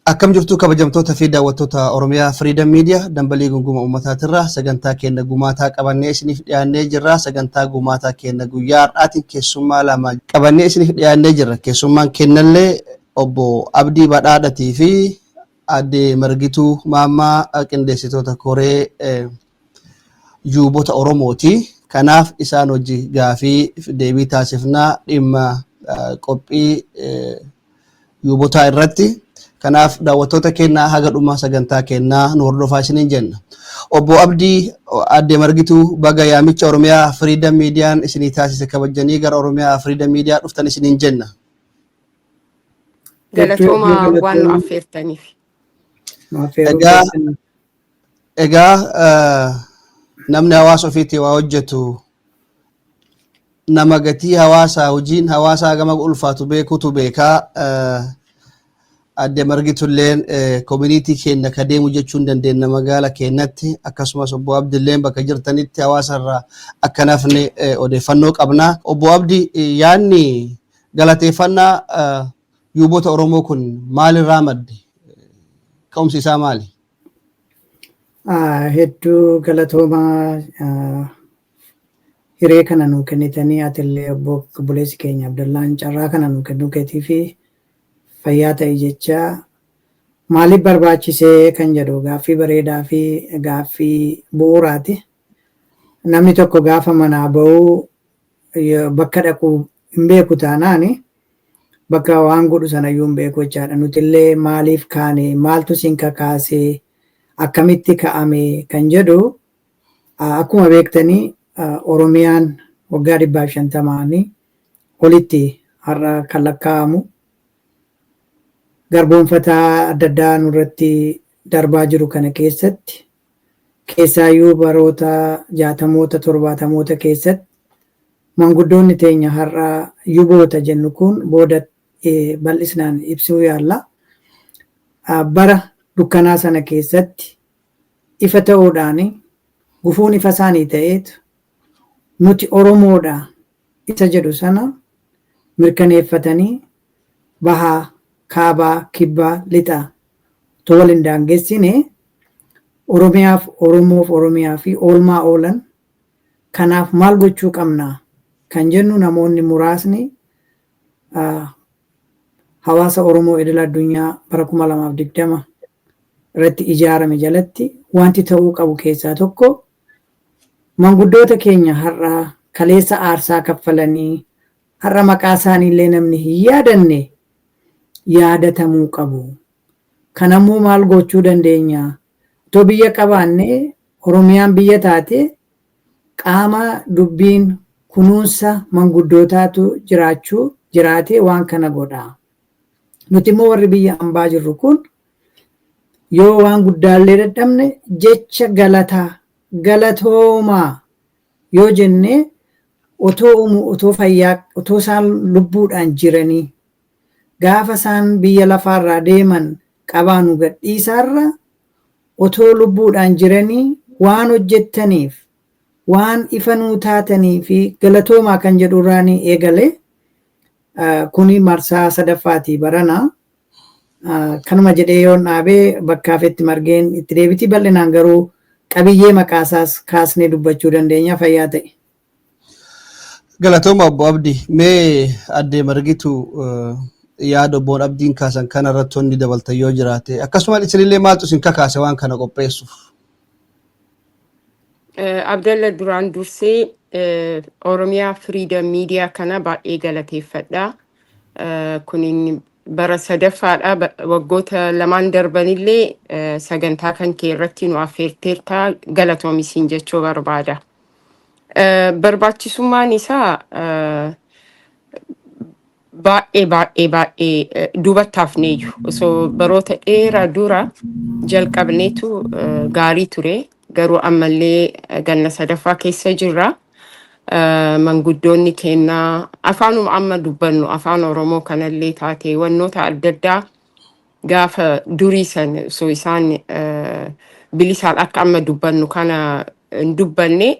Akkam jirtu, kabajamtoota fi daawwattoota Oromiyaa Freedom Media? Dambalii gunguma uummataatirraa sagantaa keenya gumaataa qabannee isiniif dhiyaannee jirra. Sagantaa gumaataa keenya guyyaa har'aatiin keessummaa lama qabannee isiniif dhiyaannee jirra. Keessummaan kennallee obbo Abdii Badhaadhatii fi aadde Margituu Maammaa, qindeessitoota koree yuubota Oromooti. Kanaaf isaan hojii gaafii deebii taasifnaa dhimma qophii yuubotaa irratti. Kanaaf daawwattoota keenyaa, haga dhuma sagantaa keenyaa nu hordofaa isiniin jenna. Obbo Abdii, aadde Margituu, baga yaamicha Oromiyaa Freedom Miidiyaan isinii taasise kabajanii gara Oromiyaa Freedom Miidiyaa dhuftan isiniin jenna. Galatoomaa waan nu affeertaniif. Egaa namni hawaasa ofiitti waa hojjetu nama gatii hawaasaa, hojiin hawaasaa gama ulfaatu beekutu beekaa. Adde Margitulleen community keenya ka deemu jechuu hin dandeenya magaala keenyatti, akkasumas obbo Abdilleen bakka jirtanitti hawaasa irraa akka nafne odeeffannoo qabna. Obbo Abdi, yaadni galateeffannaa yuubota Oromoo kun maalirraa madde? Ka'umsi isaa maali? Hedduu galatoomaa, hiree kana nuu kennitanii, atillee obbo obboleessi keenya Abdallaan carraa kana nuu kennuu keetii fi fayyaa ta'e jecha. Maaliif barbaachisee kan jedhu gaaffii bareedaa fi gaaffii bu'uuraati. Namni tokko gaafa manaa ba'uu bakka dhaqu hin beeku taanaani bakka waan godhu sanayyuu hin beeku jechaadha. Nutillee maaliif kaane, maaltu sin kakaasee, akkamitti ka'ame kan jedhu, akkuma beektanii Oromiyaan waggaa 150nii olitti har'a kan lakkaa'amu garboonfataa adda addaa nurratti darbaa jiru kana keessatti, keessaayyuu baroota 60moota, 70moota keessatti manguddoonni teenya har'a yuboota jennu kun, booda bal'isnaan ibsuu yaalla. Bara dukkanaa sana keessatti ifa ta'uudhaan, gufuun ifa isaanii ta'eetu, nuti Oromoodha isa jedhu sana mirkaneeffatanii, bahaa, kaabaa, kibbaa, lixaa otoo wal hin daangessine Oromiyaaf, Oromoof, Oromiyaa fi oolmaa oolan. Kanaaf maal gochuu qabna kan jennu, namoonni muraasni hawaasa Oromoo idil addunyaa bara 2020 irratti ijaarame jalatti wanti ta'uu qabu keessaa tokko, manguddoota keenya har'a kaleessa aarsaa kaffalanii har'a maqaa isaaniillee namni hin yaadanne yaadatamuu qabu. Kanammoo maal gochuu dandeenya? Otoo biyya qabaanne, Oromiyaan biyya taate, qaama dubbiin kunuunsa manguddootaatu jiraachuu jiraatee waan kana godha. Nuti immoo warri biyya ambaa jirru kun yoo waan guddaallee dadhabne, jecha galataa, galatoomaa yoo jennee, otoo umu otoo fayyaa, otoo isaan lubbuudhaan jiranii, gaafa isaan biyya lafaarraa deeman qabaanu gadhiisaarra, otoo lubbuudhaan jiranii waan hojjettaniif, waan ifa nuu taatanii fi galatoomaa kan jedhu irraanii eegale. Kuni marsaa sadaffaati barana. Kanuma jedhee yoon dhaabee bakka hafetti Margeen itti deebiti bal'inaan, garuu qabiyyee maqaasaas kaasnee dubbachuu dandeenya, fayyaa ta'e. Galatooma, obbo Abdi. Mee addee Margitu, yaada obboon Abdiin kaasan kana irratti wanni dabaltan yoo jiraate, akkasuma isinillee maaltu isin kakaase waan kana qopheessuuf? Abdalla, duraan dursee Oromiyaa Freedom Media kana baay'ee galateeffadha. Kunin bara sadaffaadha. Waggoota lamaan darbanillee sagantaa kan kee irratti nu affeerteerta, galatoomisiin jechuu barbaada. Barbaachisummaan isaa baay'ee baay'ee baay'ee duubatti hafneeyyu. Osoo baroota dheeraa dura jalqabneetu gaarii ture. Garuu ammallee ganna sadaffaa keessa jirra. Manguddoonni kennaa afaanuma amma dubbannu, afaan Oromoo kanallee taate, wannoota adda addaa gaafa durii san osoo isaan bilisaan akka amma dubbannu kana hin dubbanne,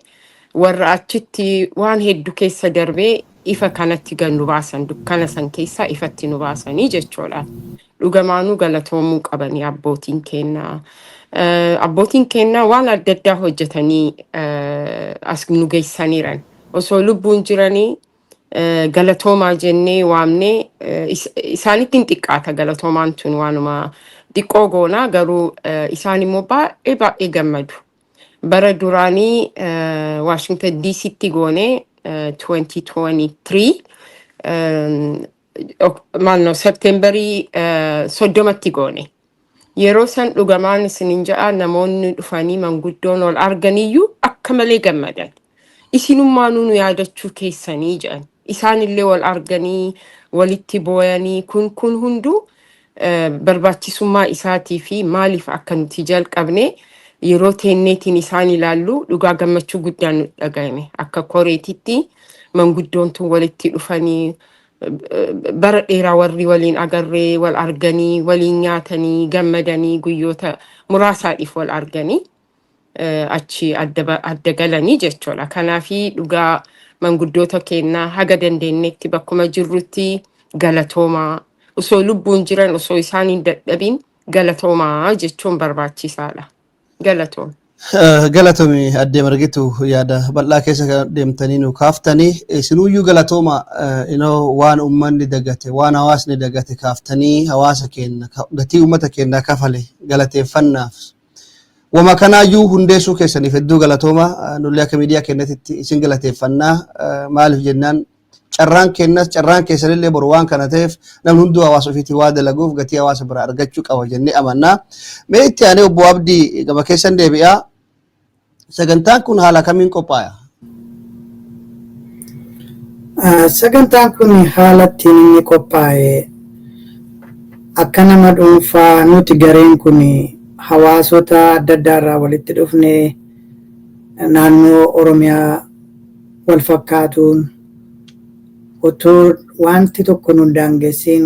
warra achitti waan hedduu keessa darbee Ifa kanatti gad nu baasan, dukkana san keessaa ifatti nu baasanii jechuudha. Dhugamaanuu galatoomuu qabanii abbootiin kennaa. Abbootiin kennaa waan adda addaa hojjetanii as nu geessaniiran. Osoo lubbuun jiranii galatoomaa jennee waamnee isaanitti hin xiqqaata. Galatoomaan tun waanuma xiqqoo goonaa, garuu isaan immoo baay'ee baay'ee gammadu. Bara duraanii Washington DCtti goonee 2023 maalno Septemberii 30tti goone. Yeroo san dhugamaan isinin ja'a, namoonni dhufanii manguddoon ol arganiyyuu akka malee gammadan. Isinummaanuu nu yaadachuu keessanii jedhan. Isaanillee wal arganii walitti booyanii, kun hunduu barbaachisummaa isaatii fi maaliif akka nuti jalqabne yeroo teenneetiin isaan ilaallu dhugaa gammachuu guddaan nu dhagahame. Akka koreetitti manguddoon tun walitti dhufanii bara dheeraa warri waliin agarree wal arganii, waliin nyaatanii, gammadanii, guyyoota muraasaadhiif wal arganii achi adda galanii jechuudha. Kanaafi dhugaa manguddoota kennaa haga dandeenyetti bakkuma jirrutti galatoomaa, osoo lubbuun jiran, osoo isaan hin dadhabin galatoomaa jechuun barbaachisaadha. Galatooma. Galatoomi addee Margitu, yaada bal'aa keessa kan deemtanii nu kaaftanii. Isinuyyuu galatooma, inoo waan uummanni dagate, waan hawaasni dagate kaaftanii, hawaasa keenya gatii uummata keenyaa kafale galateeffannaaf. Wama kanaayyuu hundeessuu keessaniif hedduu galatooma. Nullee akka miidiyaa keenyatti isin galateeffannaa. Maaliif jennaan, carraan kennas carraan keessanillee boru waan kana ta'eef, namni hunduu hawaasa ofiitii waa dalaguuf gatii hawaasa biraa argachuu qaba jennee amannaa. Mee itti aanee obbo Abdii gama keessan deebi'aa. Sagantaan kun haala kamiin qophaa'a? Sagantaan kun haala ittiin inni qophaa'e, akka nama dhuunfaa nuti gareen kun hawaasota adda addaa irraa walitti dhufnee, naannoo Oromiyaa wal fakkaatuun, otoo wanti tokko nu daangessiin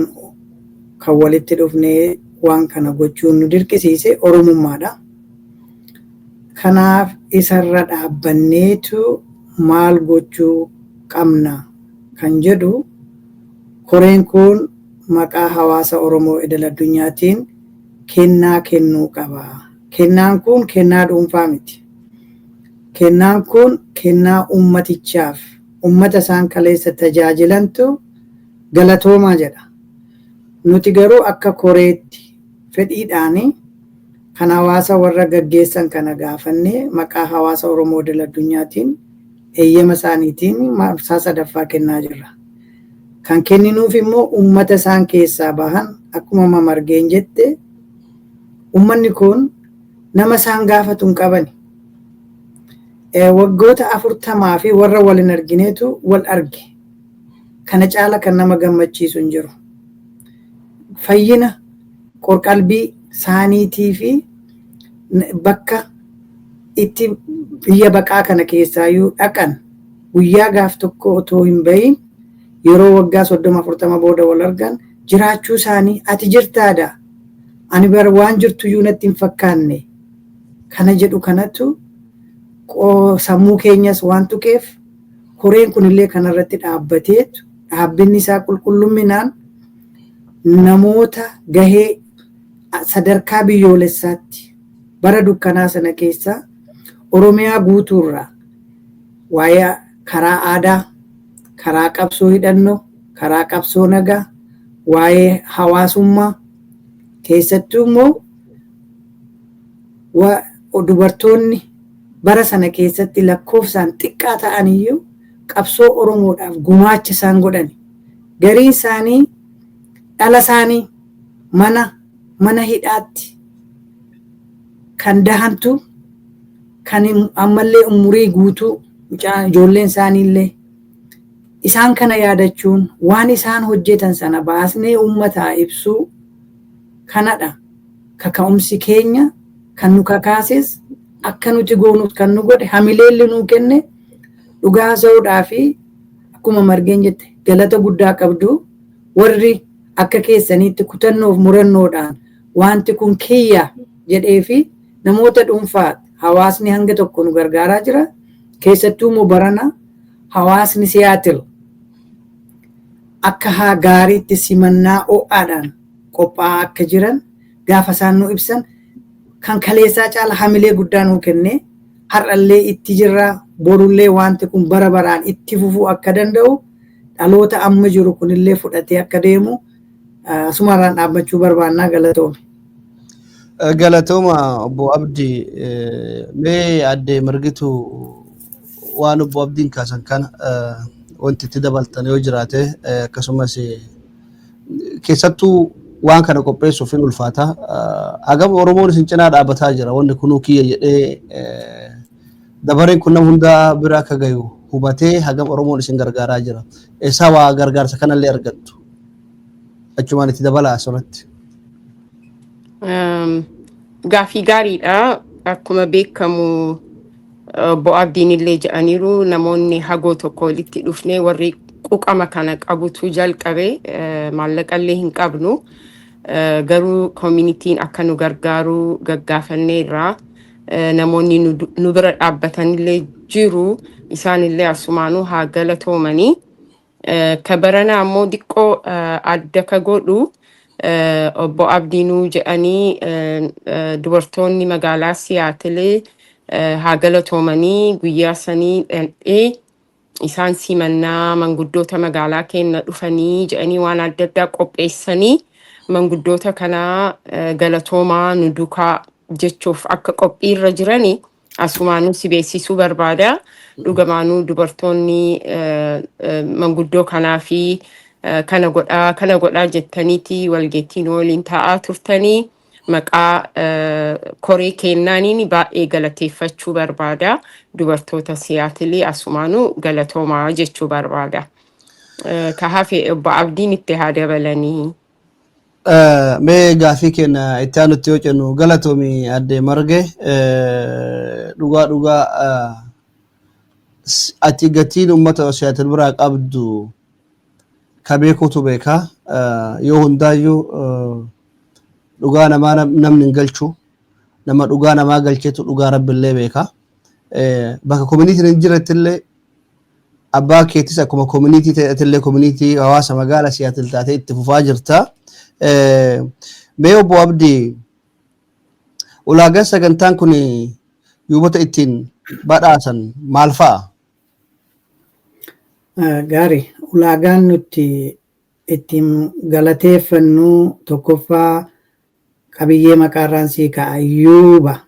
kan walitti dhufnee waan kana gochuun nu dirqisiise Oromummaadha. Kanaaf isarra dhaabbanneetu maal gochuu qabna kan jedhu, koreen kun maqaa hawaasa Oromoo idil addunyaatiin kennaa kennuu qaba. Kennaan kun kennaa dhuunfaa miti. Kennaan kun kennaa ummatichaaf, ummata isaan kaleessa tajaajilantu galatoomaa jedha. Nuti garuu akka koreetti fedhiidhaani kan hawaasa warra gaggeessan kana gaafannee, maqaa hawaasa Oromoo idil addunyaatiin eeyyama isaaniitiin marsaa sadaffaa kennaa jirra. Kan kenninuuf immoo ummata isaan keessaa bahan, akkuma Margeen jette, ummanni kun nama isaan gaafatu hin qabani. Waggoota 40 fi warra wal hin argineetu wal arge. Kana caala kan nama gammachiisu hin jiru. Fayyina qorqalbii saaniitii fi bakka itti biyya baqaa kana keessaayyuu dhaqan guyyaa gaaf tokko otoo hin bahin, yeroo waggaa 30 40 booda wal argan, jiraachuu isaanii, "Ati jirtaadha, ani bara waan jirtuyyuu natti hin fakkaanne," kana jedhu. Kanatu sammuu keenyas waan tuqeef, koreen kunillee kanarratti dhaabbateetu, dhaabbinni isaa qulqullumminaan namoota gahee sadarkaa biyyoolessaatti bara dukkanaa sana keessa Oromiyaa guutuurraa waa'ee karaa aadaa, karaa qabsoo hidhannoo, karaa qabsoo nagaa, waa'ee hawaasummaa, keessattuu immoo dubartoonni bara sana keessatti lakkoofsaan xiqqaa ta'aniyyuu qabsoo Oromoodhaaf gumaacha isaan godhani. Garii isaanii dhala isaanii mana hidhaatti kan dahantu, kan ammallee umurii guutuu ijoolleen isaaniillee isaan kana yaadachuun waan isaan hojjetan sana baasnee uummataa ibsuu kanadha. Kaka'umsi keenya kan nu kakaases, akka nuti goonuuf kan nu godhe, hamileelli nuu kenne, dhugaa haasa'uudhaa fi akkuma Margeen jette galata guddaa qabdu. Warri akka keessaniitti kutannoof murannoodhaan wanti kun kiyya jedhee fi namoota dhuunfaa, hawaasni hanga tokko nu gargaaraa jira. Keessattuu immoo barana hawaasni Siyaatil Akka haa gaariitti simannaa ho'aadhaan qophaa'aa akka jiran gaafa isaan nu ibsan, kan kaleessaa caala hamilee guddaa nuu kennee, har'allee itti jirra, borullee wanti kun bara baraan itti fufuu akka danda'u, dhaloota amma jiru kunillee fudhatee akka deemu asumarraan dhaabbachuu barbaannaa. Galatoome. Galatooma, obbo Abdii. Mee addee Margitu, waan obbo Abdiin kaasan kana wanti itti dabaltan yoo jiraate, akkasumas keessattuu waan kana qopheessuuf hin ulfaata. Hagam Oromoon isin cinaa dhaabbataa jira? Wanni kunuu kiyya jedhee, dabareen kun nama hundaa bira akka gayu hubatee, hagam Oromoon isin gargaaraa jira? Eessaa waa gargaarsa kanallee argattu? Achumaan itti dabalaa asirratti. Gaaffii gaariidha. Akkuma beekamu, obbo Abdiin illee jedhaniiru, namoonni hagoo tokko walitti dhufnee warri quqama kana qabutu jalqabe. Maallaqallee hin qabnu. Garuu communityn akka nu gargaaru gaggaafanneerra. Namoonni nu bira dhaabbatanillee jiru. Isaanillee asumaanuu haa galatoomanii. Ka barana ammoo xiqqoo adda ka godhu, obbo Abdiinuu jedhanii, dubartoonni magaalaa Siyaatilee haa galatoomanii. Guyyaa sanii dhandhee isaan simannaa manguddoota magaalaa keenya dhufanii jedhanii waan adda addaa qopheessanii, manguddoota kanaa galatoomaa nu dukaa jechuuf akka qophiirra jiranii asumaanuu si beeksisuu barbaada. Dhugamaanuu dubartoonni manguddoo kanaa fi kana godhaa kana godhaa jettaniiti walgeettiin waliin taa'aa turtanii, maqaa koree kennaaniin baay'ee galateeffachuu barbaada. Dubartoota Siyaatilii asumaanuu galatoomaa jechuu barbaada. Ka hafe obbo Abdiin itti haa dabalanii. Mee gaafii keenya itti aanutti yoo jennu, galatoomi addee Marge. Dhugaa dhugaa ati gatiin uummata Siyaatil biraa qabdu ka beekuutu beeka. Yoo hundaayyuu dhugaa namaa namni hin galchu, nama dhugaa namaa galcheetu dhugaa rabbillee beeka. Bakka communityn hin jirrettillee abbaa keetis akkuma community ta'etillee community hawaasa magaala Siyaatil taatee itti fufaa jirta. Mee obbo Abdii, ulaagaan sagantaan kun yuubota ittiin badhaasan maal fa'a? Gaarii, ulaagaan nuti ittiin galateeffannu tokkoffaa qabiyyee maqaarraan sii ka'a, yuuba,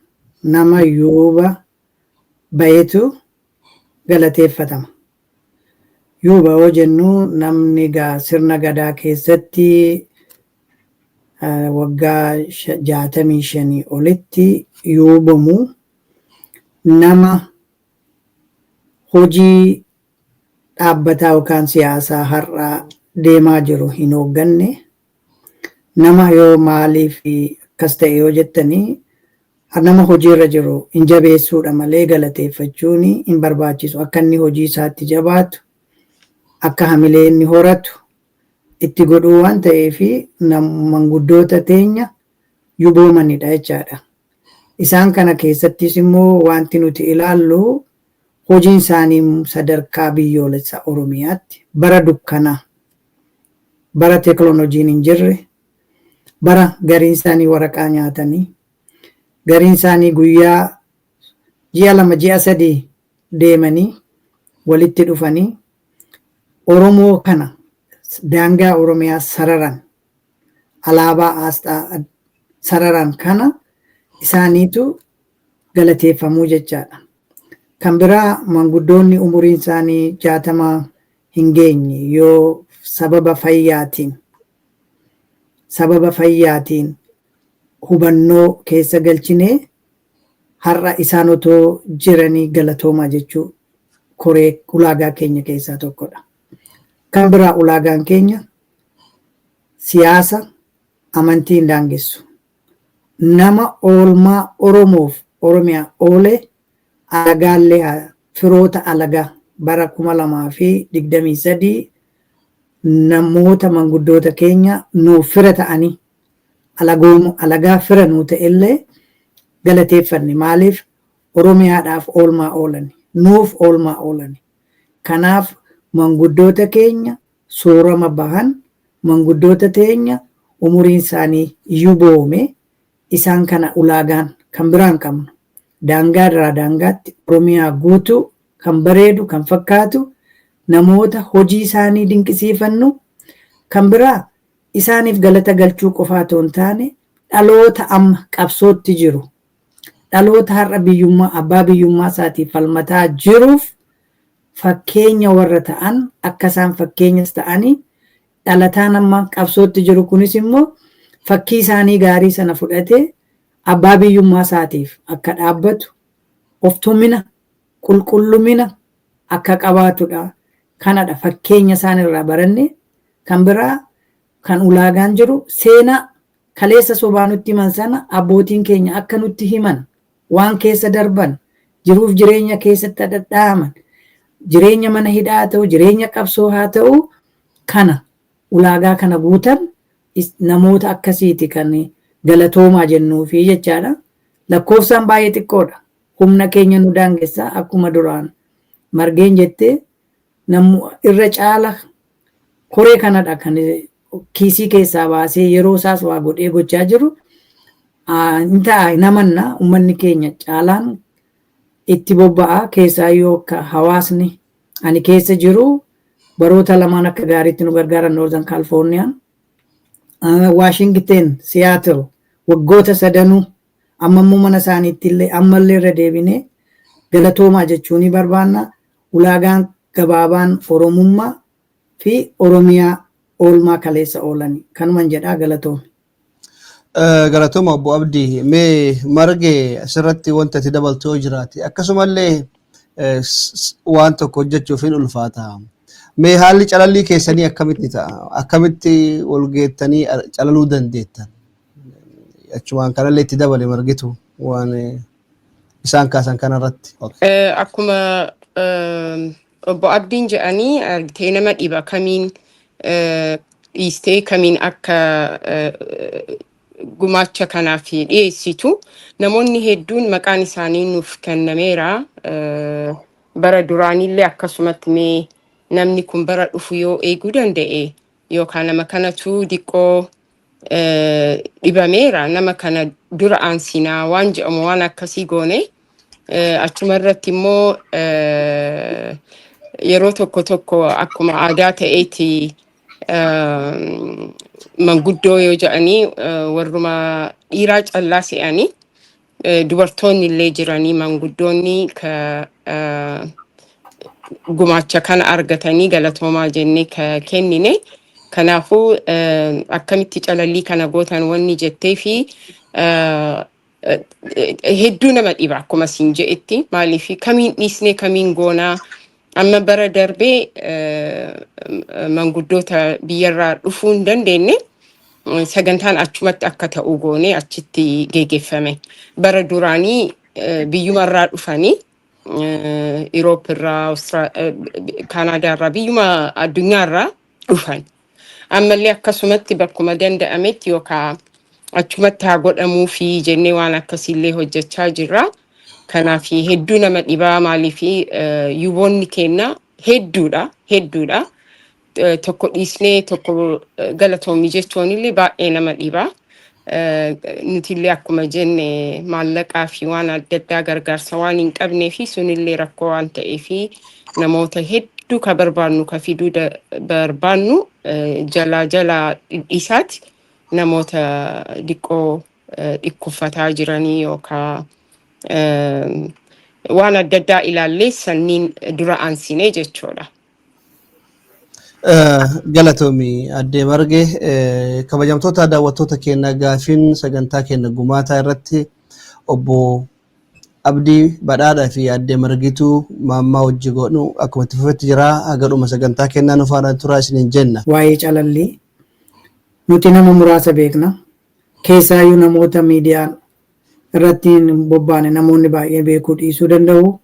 nama yuuba bahetu galateeffatama. Yuuba yoo jennu, namni gaa sirna gadaa keessatti waggaa 65 olitti yuubamu, nama hojii dhaabbataa yookaan siyaasaa har'a deemaa jiru hin hoogganne, nama yoo maaliif akkas ta'e yoo jettanii, nama hojiirra jiru hin jabeessuudha malee galateeffachuun hin barbaachisu. Akka inni hojii isaatti jabaatu, akka hamilee inni horatu itti godhuu waan ta'eef, manguddoota teenya yuboomanidha jechaadha. Isaan kana keessattis immoo wanti nuti ilaallu hojiin isaanii sadarkaa biyyoolessa Oromiyaatti bara dukkanaa, bara teekinooloojiin hin jirre, bara gariin isaanii waraqaa nyaatanii, gariin isaanii guyyaa ji'a 2, ji'a 3 deemanii walitti dhufanii Oromoo kana daangaa Oromiyaa sararan, alaabaa aasxaa sararan kana isaaniitu galateeffamuu jechaadha. Kan biraa, manguddoonni umuriin isaanii 60 hin geenye yoo sababa fayyaatiin hubannoo keessa galchinee, har'a isaan otoo jiranii galatoomaa jechuu koree ulaagaa keenya keessaa tokkodha. Kan biraa, ulaagaan keenya siyaasa amantii hin daangessu. Nama oolmaa Oromoof Oromiyaa oole, alagaallee, firoota alagaa, bara 2023 namoota manguddoota keenya nuuf fira ta'anii alagaa fira nuu ta'ellee galateeffanne. Maaliif? Oromiyaadhaaf oolmaa oolani, nuuf oolmaa oolani. Kanaaf manguddoota keenya soorama bahan, manguddoota teenya umuriin isaanii yuboome, isaan kana ulaagaan kan biraan qabnu. Daangaa irraa daangaatti Oromiyaa guutuu kan bareedu kan fakkaatu, namoota hojii isaanii dinqisiifannu, kan biraa isaaniif galata galchuu qofaa otoo hin taane, dhaloota amma qabsootti jiru, dhaloota har'a biyyummaa abbaa biyyummaa isaatiif falmataa jiruuf fakkeenya warra ta'an, akka isaan fakkeenyas ta'anii, dhalataan amma qabsootti jiru kunis immoo fakkii isaanii gaarii sana fudhatee abbaa biyyummaa isaatiif akka dhaabbatu, oftumina, qulqullumina akka qabaatudha. Kanadha fakkeenya isaan irraa baranne. Kan biraa kan ulaagaan jiru, seenaa kaleessa sobaa nutti himan sana, abbootiin keenya akka nutti himan, waan keessa darban, jiruuf jireenya keessatti dhadhaaman, jireenya mana hidhaa haa ta'u, jireenya qabsoo haa ta'u, kana ulaagaa kana guutan namoota akkasiiti kan galatoomaa jennuufi jechaadha. Lakkoofsaan baay'ee xiqqoodha. Humna keenya nu daangessa. Akkuma duraan Margeen jettee, irra caala koree kanadha kan kiisii keessaa baasee yeroo isaas waa godhee gochaa jiru. Hin ta'a namanna, uummanni keenya caalaan itti bobba'a. Keessaayyuu akka hawaasni ani keessa jiru baroota lamaan akka gaariitti nu gargaaran, Northern California, Washington, Seattle, waggoota sadanuu. Amma immoo mana isaaniitti illee ammallee irra deebinee galatoomaa jechuu ni barbaanna. Ulaagaan gabaabaan Oromummaa fi Oromiyaa oolmaa kaleessa oolanii kanuman jedhaa, galatoome. Galatooma, obbo Abdii. Mee Marge, asirratti wanta itti dabaltu yoo jiraate, akkasumallee waan tokko hojjechuuf hin ulfaata. Mee haalli calallii keessanii akkamitti ta'a? Akkamitti wal geettanii calaluu dandeettan? Achumaan kanallee itti dabale, Margitu, waan isaan kaasan kanarratti. Akkuma obbo Abdiin jedhanii, argitee, nama dhiba kamiin dhiistee kamiin akka gumaacha kanaaf dhiyeessitu. Namoonni hedduun maqaan isaanii nuuf kennameera. Bara duraanillee akkasumatti mee namni kun bara dhufu yoo eeguu danda'e yookaan nama kanatu diqqoo dhibameera, nama kana dura aansinaa waan jedhamu waan akkasii goone. Achuma irratti immoo yeroo tokko tokko akkuma aadaa ta'eeti manguddoo yoo jedhanii warruma dhiiraa callaa se'anii, dubartoonni illee jiranii manguddoonni ka gumaacha kana argatanii galatoomaa jennee ka kennine. Kanaafuu akkamitti calallii kana gootan wanni jettee fi hedduu nama dhiba akkuma siin je'etti. Maaliif kamiin dhiisnee kamiin goonaa? Amma bara darbee manguddoota biyyarraa dhufuu hin dandeenye, sagantaan achumatti akka ta'u goone, achitti geggeeffame. Bara duraanii biyyumarraa dhufanii, Europe irraa, Kaanaadaa irraa, biyyuma addunyaarraa dhufan. Ammallee akkasumatti bakkuma danda'ametti yookaan achumatti haa godhamuu fi jennee waan akkasiillee hojjechaa jirra. Kanaaf hedduu nama dhibaa. Maaliif yuboonni keenya hedduudha hedduudha. Tokko dhiisnee tokko galatoomii jechuun illee baay'ee nama dhibaa. Nuti illee akkuma jenne maallaqaa fi waan adda addaa gargaarsa waan hin qabnee fi sunillee rakkoo waan ta'eef, namoota hedduu ka barbaannu, ka fiduu barbaannu jalaa jalaa dhiisaati namoota diqqoo dhukkubsataa jiranii yookaan waan adda addaa ilaallee sanniin dura aansinee jechuudha. Galatoomi, addee Marge. Kabajamtoota daawwattoota keenya, gaafiin sagantaa keenya gumaataa irratti obbo Abdii Badhaadhaa fi addee Margituu Maammaa wajji godhu akkuma itti fufetti jira. Haga dhuma sagantaa kennaa nu faana turaa isiniin jenna. Waa'ee calallii nuti nama muraasa beekna. Keessaayyuu namoota miidiyaan irratti hin bobbaane namoonni baay'ee beekuu dhiisuu danda'u.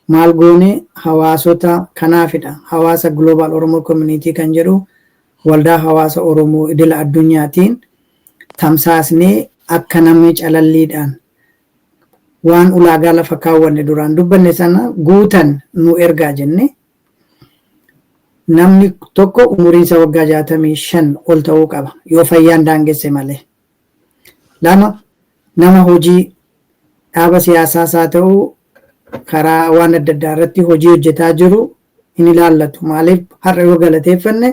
Maal goone? Hawaasota kanaafidha. Hawaasa Global Oromo Community kan jedhu waldaa hawaasa Oromoo idila addunyaatiin tamsaasnee, akka namni calalliidhaan waan ulaagaa lafa kaawwanne duraan dubbanne sana guutan nu ergaa jenne. Namni tokko umuriin isaa waggaa 65 ol ta'uu qaba yoo fayyaan daangesse malee. Lama, nama hojii dhaaba siyaasaas haa ta'u karaa waan adda addaa irratti hojii hojjetaa jiru hin ilaallatu. Maaliif, har'a yoo galateeffanne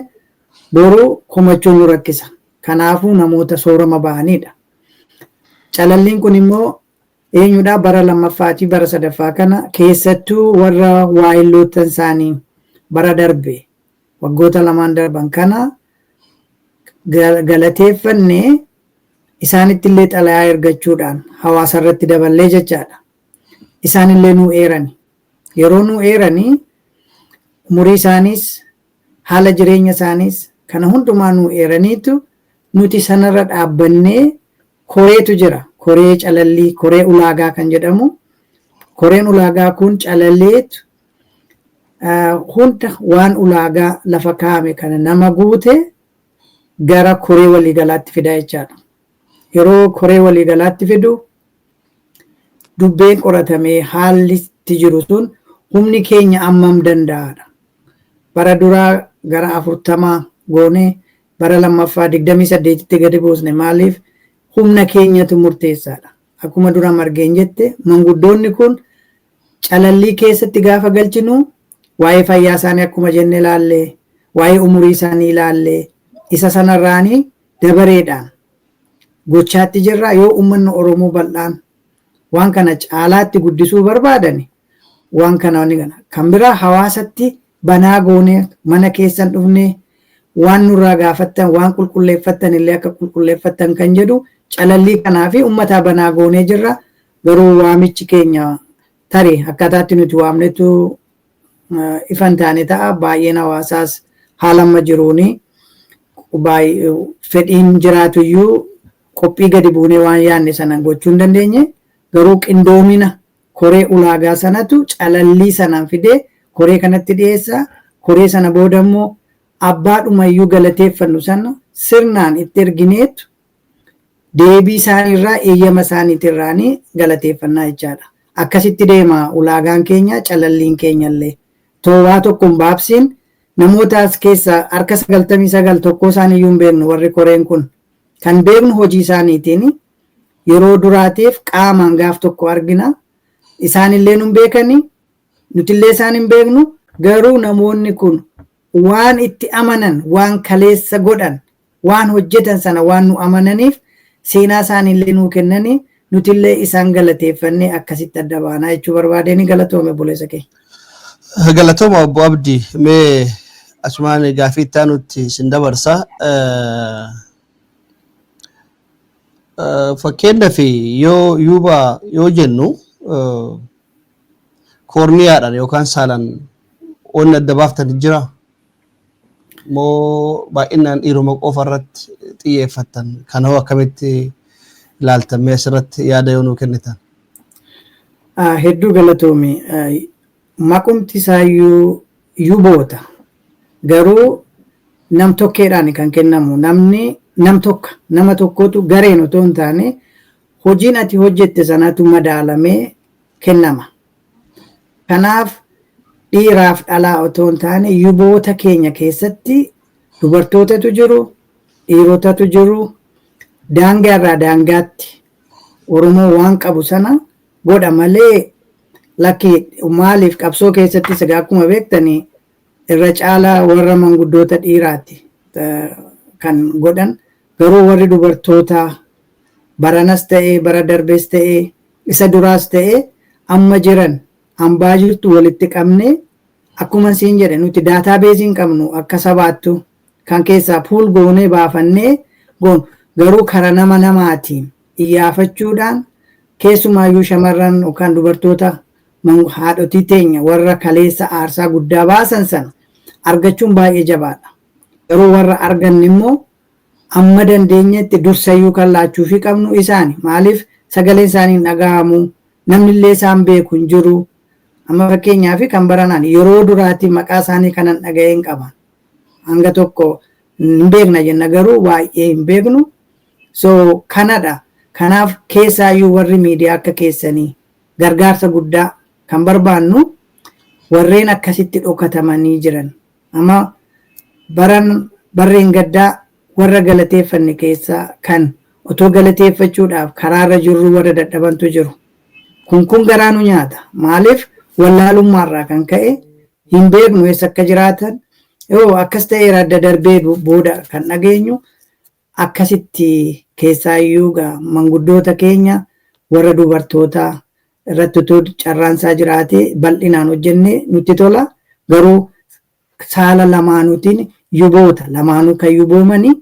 boru komachuun nu rakkisa. Kanaafuu namoota soorama ba'anidha. Calalliin kun immoo eenyudha? Bara lammaffaatii bara sadaffaa kana keessattuu warra waayilloottan isaanii bara darbe, waggoota lamaan darban kana galateeffanne, isaanitti illee xalayaa ergachuudhaan hawaasa irratti daballee jechaadha. Isaanillee nuu eerani. Yeroo nuu eeranii umurii isaaniis, haala jireenya isaaniis, kana hundumaa nuu eeraniitu nuti sanarra dhaabbannee koreetu jira. Koree calallii, koree ulaagaa kan jedhamu. Koreen ulaagaa kun calalleetu hunda waan ulaagaa lafa kaa'ame kana nama guute gara koree waliigalaatti fida jechaadha. Yeroo koree waliigalaatti fidu dubbeen qoratamee haalli itti jiru sun humni keenya ammam danda'aadha. Bara duraa gara 40 goone, bara lammaffaa 28tti gadi buusne. Maaliif? Humna keenyatu murteessaadha. Akkuma dura Margeen jette, manguddoonni kun calallii keessatti gaafa galchinu waa'ee fayyaa isaanii akkuma jenne ilaallee, waa'ee umurii isaanii ilaallee, isa sanarraanii dabareedhaan gochaatti jirra. Yoo uummanni Oromoo bal'aan waan kana caalaatti guddisuu barbaadani, waan kana wanni kana kan biraa hawaasatti banaa goone, mana keessan dhufne waan nurraa gaafattan, waan qulqulleeffattan illee akka qulqulleeffattan kan jedhu calallii kanaa fi uummataa banaa goonee jirra. Garuu waamichi keenya tarii akkaataatti nuti waamnetu ifan taane ta'a. Baay'een hawaasaas haala amma jiruuni fedhiin jiraatuyyuu qophii gadi buunee waan yaadne sana gochuu hin dandeenye. Garuu qindoomina koree ulaagaa sanatu calallii sanaan fidee koree kanatti dhiyeessa. Koree sana booda immoo abbaadhumayyuu galateeffannu sana sirnaan itti ergineetu deebii isaaniirraa, eeyyama isaaniitirraanii galateeffannaa jechaadha. Akkasitti deema ulaagaan keenya, calalliin keenya illee. Toowaa tokko hin baabsiin, namoota as keessaa harka 99 tokko isaaniiyyuu hin beeknu. Warri koreen kun kan beeknu hojii isaaniitiin yeroo duraatiif qaamaan gaaf tokko argina. Isaanillee nun beekani, nutillee isaan hin beeknu. Garuu namoonni kun waan itti amanan, waan kaleessa godhan, waan hojjetan sana waan nu amananiif seenaa isaaniillee nuu kennanii, nutillee isaan galateeffannee akkasitti adda baanaa jechuu barbaadeen. Galatoome, obboleessa keenya. Galatooma, obbo Abdii. Mee asumaan gaafii itti aanutti isin dabarsa. Fakkeenyaaf yoo yuuba yoo jennu koorniyaadhaan yookaan saalaan wanni adda baaftan jira moo baay'inaan dhiiruma qofa irratti xiyyeeffattan? Kana hoo akkamitti ilaaltan? Mee asirratti yaada yoo nuu kennitan. Hedduu galatoomi. Maqumti isaayyuu yuboota. Garuu nam tokkeedhaan kan kennamu, namni nam tokka, nama tokkotu gareen otoo hin taane hojiin ati hojjette sanatu madaalamee kennama. Kanaaf dhiiraaf dhalaa otoo hin taane yuboota keenya keessatti dubartootatu jiru, dhiirotatu jiru, daangaarraa daangaatti Oromoo waan qabu sana godha malee lakki. Maaliif, qabsoo keessatti egaa akkuma beektanii irra caalaa warra manguddoota dhiiraati kan godhan. Garuu warri dubartootaa baranas ta'ee, bara darbes ta'ee, isa duraas ta'ee, amma jiran hambaa jirtu walitti qabne. Akkuma siin jedhe, nuti database hin qabnu akka sabaattu kan keessaa pull goonee baafannee goonu. Garuu kara nama namaatiin iyyaafachuudhaan keessumaayyuu shamarran yookaan dubartoota, haadhotii teenya warra kaleessa aarsaa guddaa baasan sana argachuun baay'ee jabaadha. Garuu warra arganne immoo amma dandeenyetti dursayyuu kan laachuufii qabnu isaani. Maaliif, sagaleen isaanii hin dhaga'amu, namni illee isaan beeku hin jiru. Amma fakkeenyaaf kan baranaan yeroo duraatti maqaa isaanii kanan dhaga'een qaba. Hanga tokko hin beekna jenna, garuu baay'ee hin beeknu. So kanadha. Kanaaf keessaayyuu warri miidiyaa akka keessanii gargaarsa guddaa kan barbaannu warreen akkasitti dhokatamanii jiran. Amma Baran barreen gaddaa warra galateeffanne keessaa kan otoo galateeffachuudhaaf karaarra jirru warra dadhabantu jiru. Kun garaa nu nyaata. Maaliif? Wallaalummaarraa kan ka'e hin beeknu eessa akka jiraatan. Yoo akkas ta'eera, adda darbee booda kan dhageenyu. Akkasitti keessaayyuu gaa manguddoota keenya warra dubartootaa irratti utuu carraansaa jiraate bal'inaan hojjenne nutti tola. Garuu saala lamaanuutiin, yuboota lamaanuu kan yuboomanii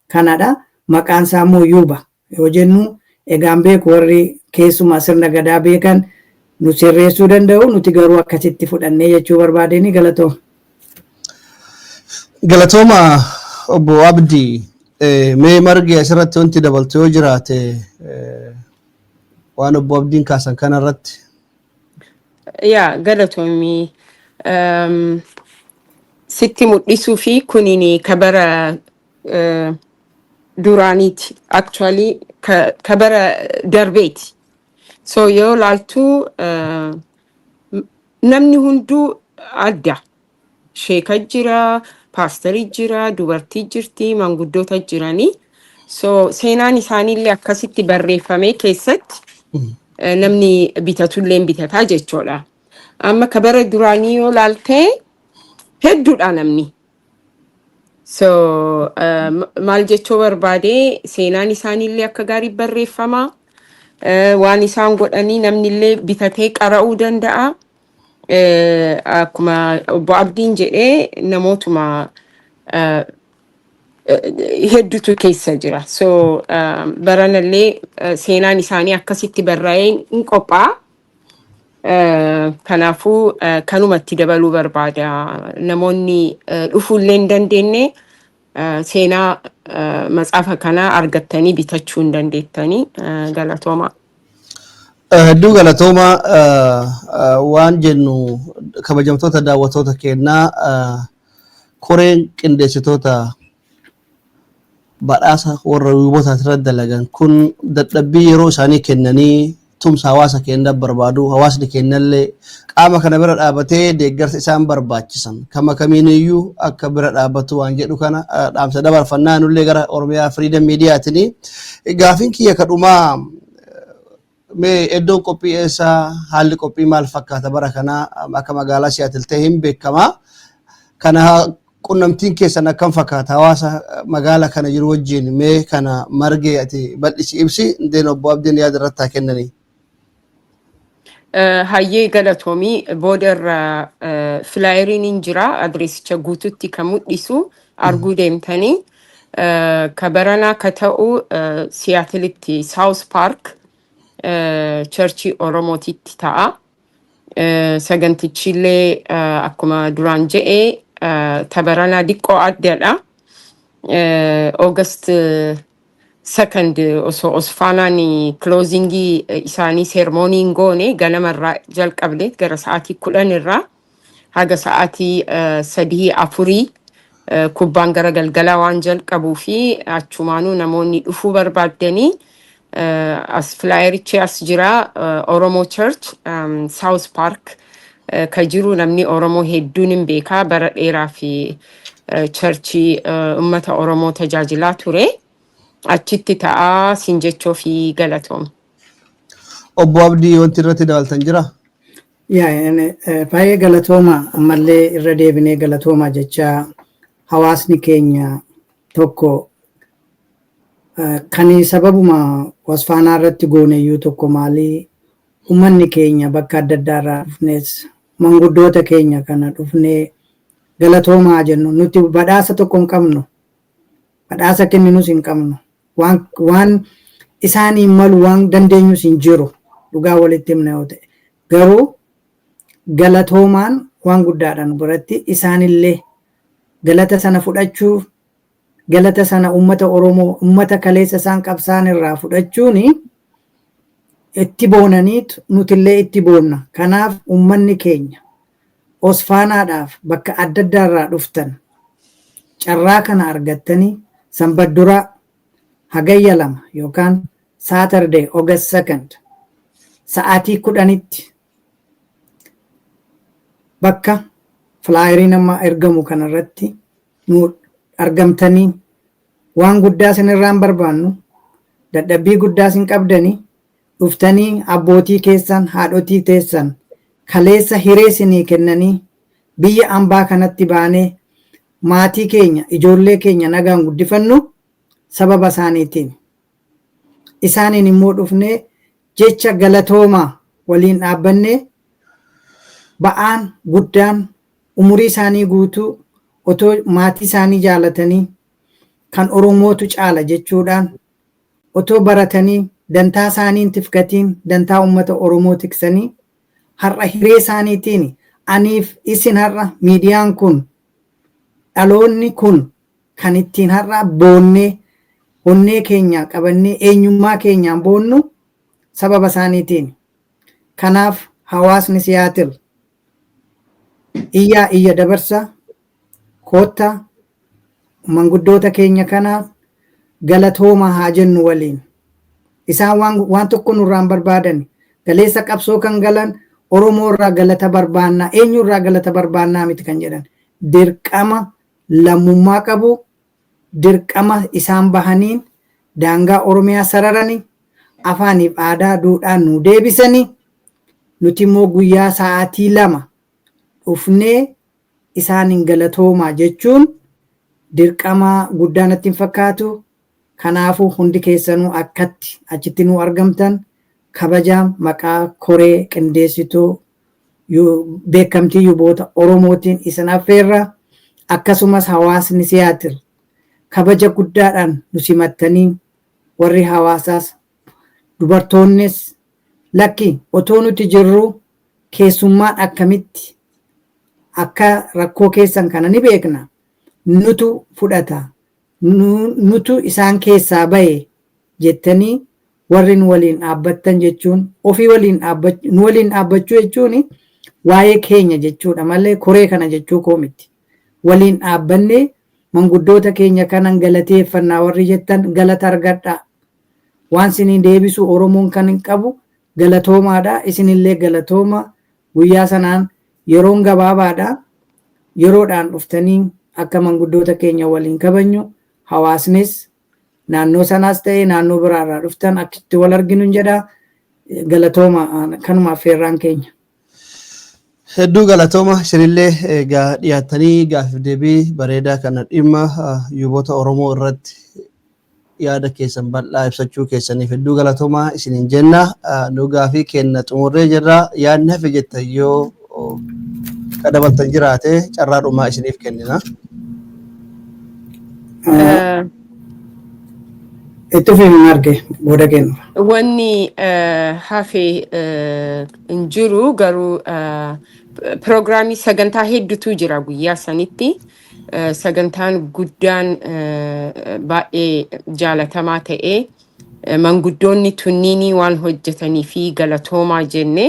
kanadha. Maqaan isaa immoo yuuba yoo jennu, egaan beeku, warri keessumaa sirna gadaa beekan nu sirreessuu danda'u. Nuti garuu akkasitti fudhannee jechuu barbaadeni. Galatooma. Galatooma, obbo Abdii. Mee Margi, asirratti wanti dabaltu yoo jiraate, waan obbo Abdiin kaasan kanarratti. Yaa, galatoomii. Sitti mul'isuu fi kunin kabara duraaniiti. Actually kabara darbeeti. So yoo laaltu namni hunduu adda. Sheeka jira, paasterii jira, dubartii jirti, manguddoota jiranii. So seenaan isaaniillee akkasitti barreeffamee keessatti namni bitatullee bitataa jechuudha. Amma kabara duraanii yoo laaltee hedduudha namni. So maal jechuu barbaade, seenaan isaaniillee akka gaarii barreeffama. Waan isaan godhanii namnillee bitatee qara'uu danda'a. Akkuma obbo Abdiin jedhee, namootuma hedduutu keessa jira. So baranallee seenaan isaanii akkasitti barraa'ee hin qophaa'a. Kanaafuu kanumatti dabaluu barbaada. Namoonni dhufuullee hin dandeenye seenaa matsaafa kanaa argattanii bitachuu hin dandeettanii. Galatooma. Hedduu galatooma. Waan jennu, kabajamtoota daawwattoota keenyaa, koreen qindeessitoota badhaasa warra yuubotaa irratti dalagan kun dadhabbii yeroo isaanii kennanii tumsa hawaasa keenya barbaadu. Hawaasni keenyallee qaama kana bira dhaabatee deeggarsa isaan barbaachisan kama kamiiniyyuu akka bira dhaabbatu waan jedhu kana dhaamsa dabarfannaa. Nullee gara Oromiyaa Freedom Miidiyaatiin gaafiin kiyya kadhumaa, mee iddoon qophii eessaa? Haalli qophii maal fakkaata bara kanaa? Akka magaalaa Siyaatil ta'e hin beekamaa. Kana qunnamtiin keessan akkam fakkaata hawaasa magaala kana jiru wajjin? Mee kana Margee, ati bal'isi ibsi, indeen obbo Abdiin yaada irratti haa kennanii. Hayyee, galatoomii. Booda irra flyeriin hin jira, adreesicha guututti kan mul'isu arguu deemtanii. Ka baranaa ka ta'u Siyaatilitti South Park churchii Oromootitti ta'a. Sagantichillee akkuma duraan je'e tabaranaa diqqoo addadha. August 2nd osoo Osfaanaan closingii isaanii ceremony hin goone ganamarraa jalqabne, gara sa'aatii 10 irraa haga sa'aatii 3, 4 kubbaan gara galgalaa waan jalqabuu fi achumaanuu namoonni dhufuu barbaaddanii as flyerichi as jira. Oromoo Church South Park ka jiru namni Oromoo hedduun hin beekaa, bara dheeraa fi churchii ummata Oromoo tajaajilaa ture. Achitti ta'aa siin jechoo fi galatoom. Obbo Abdii, wanti irratti dabaltan jira? Yaa, baay'ee galatooma. Ammallee irra deebinee galatooma jecha hawaasni keenya tokko kan sababuma Wasfaanaa irratti gooneyyuu tokko maalii, uummanni keenya bakka adda addaa irraa dhufnes, manguddoota keenya kana dhufnee galatoomaa jennu. Nuti badhaasa tokko hin qabnu, badhaasa kenninus hin qabnu, waan isaaniin malu waan dandeenyus hin jiru, dhugaa walitti himna yoo ta'e. Garuu galatoomaan waan guddaadha nu biratti. Isaanillee galata sana fudhachuuf, galata sana uummata Oromoo, uummata kaleessa isaan qabsaan irraa fudhachuun itti boonaniit, nutillee itti boonna. Kanaaf uummanni keenya Osfaanaadhaaf bakka adda addaa irraa dhuftan carraa kana argattanii Sanbat duraa Hagayya 2 yookaan Saturday August 2nd sa'aatii 10tti bakka flyeriin amma ergamu kanarratti Nu argamtanii waan guddaa isinirraan barbaannu, dadhabbii guddaa isin qabdanii dhuftanii abbootii keessan, haadhotii teessan kaleessa hiree isinii kennanii biyya ambaa kanatti baanee maatii keenya, ijoollee keenya nagaan guddifannu sababa isaaniitiin. Isaaniin immoo dhufnee jecha galatoomaa waliin dhaabbannee ba'aan guddaan umurii isaanii guutuu otoo maatii isaanii jaalatanii kan Oromootu caala jechuudhaan, otoo baratanii dantaa isaanii hin tifkatiin dantaa uummata Oromoo tiksanii, har'a hiree isaaniitiin aniif isin har'a miidiyaan kun, dhaloonni kun kan ittiin har'a boonnee onnee keenya qabannee eenyummaa keenyaan boonnu sababa isaaniitiin. Kanaaf hawaasni Siyaatil iyyaa iyya dabarsa, koottaa manguddoota keenya kanaaf galatoomaa haa jennu waliin. Isaan waan tokko nurraan barbaadan, galeessa qabsoo kan galan Oromoo irraa galata barbaannaa, eenyu irraa galata barbaannaa miti kan jedhan, dirqama lammummaa qabu, dirqama isaan bahaniin daangaa Oromiyaa sararanii afaaniif aadaa duudhaan nu deebisanii, nuti immoo guyyaa sa'aatii 2 dhufnee isaaniin galatoomaa jechuun dirqama guddaa natti hin fakkaatu. Kanaafuu hundi keessanuu akkatti achitti nu argamtan kabajaa maqaa koree qindeessituu beekamtii yuboota Oromootiin isin affeerra. Akkasumas hawaasni Siyaatil kabaja guddaadhaan nu simattanii, warri hawaasaas dubartoonnis, lakki otoo nuti jirru keessummaan akkamitti akka rakkoo keessan kana ni beekna, nutu fudhata, nutu isaan keessaa bahe jettanii warri nu waliin dhaabbattan jechuun ofii waliin dhaabbachuu, nu waliin dhaabbachuu jechuun waa'ee keenya jechuudha malee koree kana jechuu koo miti. Waliin dhaabbannee manguddoota keenya kanan galateeffannaa warri jettan galata argadhaa. Waan isinii deebisu Oromoon kan hin qabu galatoomaadha. Isinillee galatooma. Guyyaa sanaan yeroon gabaabaadha. Yeroodhaan dhuftanii akka manguddoota keenya waliin kabajnu, hawaasnis naannoo sanaas ta'e naannoo biraarraa dhuftan achitti wal arginu jedha. Galatooma, kanuma affeerraan keenya. Hedduu galatooma. Isinillee egaa dhiyaattanii gaaffiif deebii bareedaa kana dhimma yuboota Oromoo irratti yaada keessan bal'aa ibsachuu keessaniif hedduu galatooma isiniin jenna. Nu gaafii kenna xumurree jirra. Yaadni hafe jettan yoo qadabaltan jiraate carraa dhumaa isiniif kennina. Itti fufii arge booda kennu. Wanni hafe hin jiru, garuu piroogiraamii sagantaa hedduutu jira guyyaa sanitti. Sagantaan guddaan baay'ee jaalatamaa ta'e manguddoonni tunniinii waan hojjetanii fi galatoomaa jenne,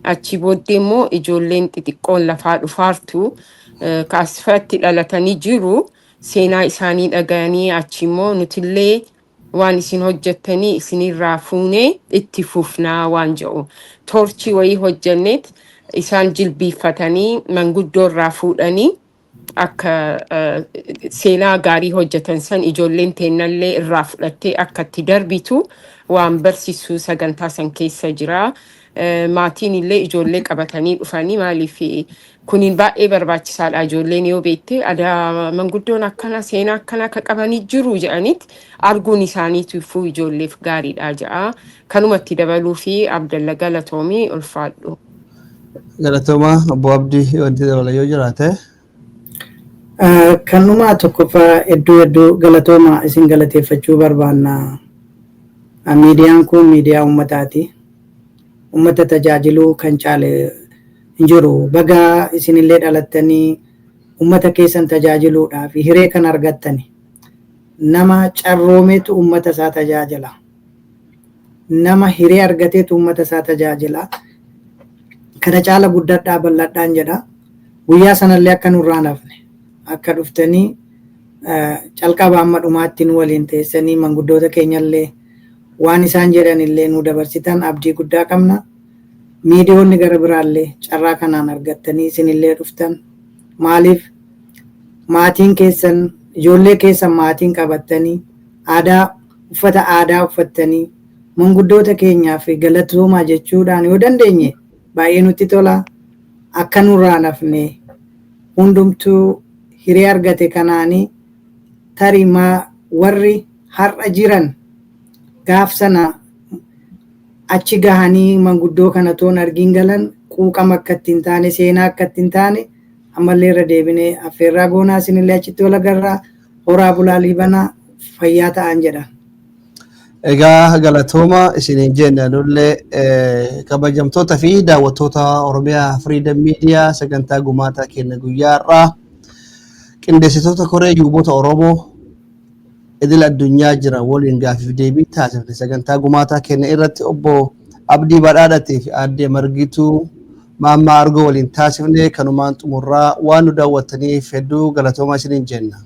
achi booddee immoo ijoolleen xixiqqoon lafaa dhufaartu kaasfatti dhalatanii jiru seenaa isaanii dhagayanii, achi immoo nutillee waan isin hojjettanii isinirraa fuunee itti fufnaa waan jedhu torchii wayii hojjenneet isaan jilbiiffatanii manguddoo irraa fuudhanii akka seenaa gaarii hojjetan san ijoolleen teennallee irraa fudhattee akka itti darbitu waan barsiisu sagantaa san keessa jira. Maatiin illee ijoollee qabatanii dhufanii, maaliif kuniin baay'ee barbaachisaadha, ijoolleen yoo beekte aadaa manguddoon akkana seenaa akkana akka qabanii jiru jedhaniit arguun isaaniitiifuu ijoolleef gaariidha jedha. Kanumatti dabaluu fi Abdalla, galatoomii, ulfaadhu. Galatooma. Obbo Abdii, wanti dabala yoo jiraate. Kanumaa tokkoffaa hedduu hedduu galatooma isin galateeffachuu barbaanna. Miidiyaan kun miidiyaa uummataati. Uummata tajaajiluu kan caale hin jiru. Baga isinillee dhalattanii uummata keessan tajaajiluudhaaf hiree kan argattani. Nama carroomeetu uummata isaa tajaajila. Nama hiree argateetu uummata isaa tajaajila. Kana caala guddadhaa, bal'adhaan jedha. Guyyaa sanallee akka nurraa hafne akka dhuftanii calqaba amma dhumaatti nu waliin teessanii manguddoota keenyallee waan isaan jedhan illee nu dabarsitan abdii guddaa qabna. Miidiyoonni gara biraallee carraa kanaan argattanii isinillee dhuftan. Maaliif Maatiin keessan, ijoollee keessan maatiin qabattanii, aadaa, uffata aadaa uffattanii, manguddoota keenyaaf galatoomaa jechuudhaan yoo dandeenye baay'ee nutti tola. Akka nurraa nafne hundumtuu hiree argate kanaanii, tarii warri har'a jiran gaaf sana achi gahanii manguddoo kana toon argiin galan quuqama akka ittiin taane, seenaa akka ittiin taane, ammallee irra deebinee affeerraa goonaa. Isinillee achitti wal agarraa. Horaa bulaa, liibanaa, fayyaa ta'an jedha. Egaa galatooma isiniin jenna nullee. Kabajamtoota fi daawwattoota Oromiyaa Freedom Media, sagantaa gumaataa keenya guyyaa har'aa qindeessitoota koree yuubota Oromoo idil addunyaa jiran waliin gaafiif deebii taasifne. Sagantaa gumaataa keenya irratti obbo Abdii Badhaadhatii fi aadde Margituu Maammaa Argoo waliin taasifne kanumaan xumurraa. Waan nu daawwattaniif hedduu galatooma isiniin jenna.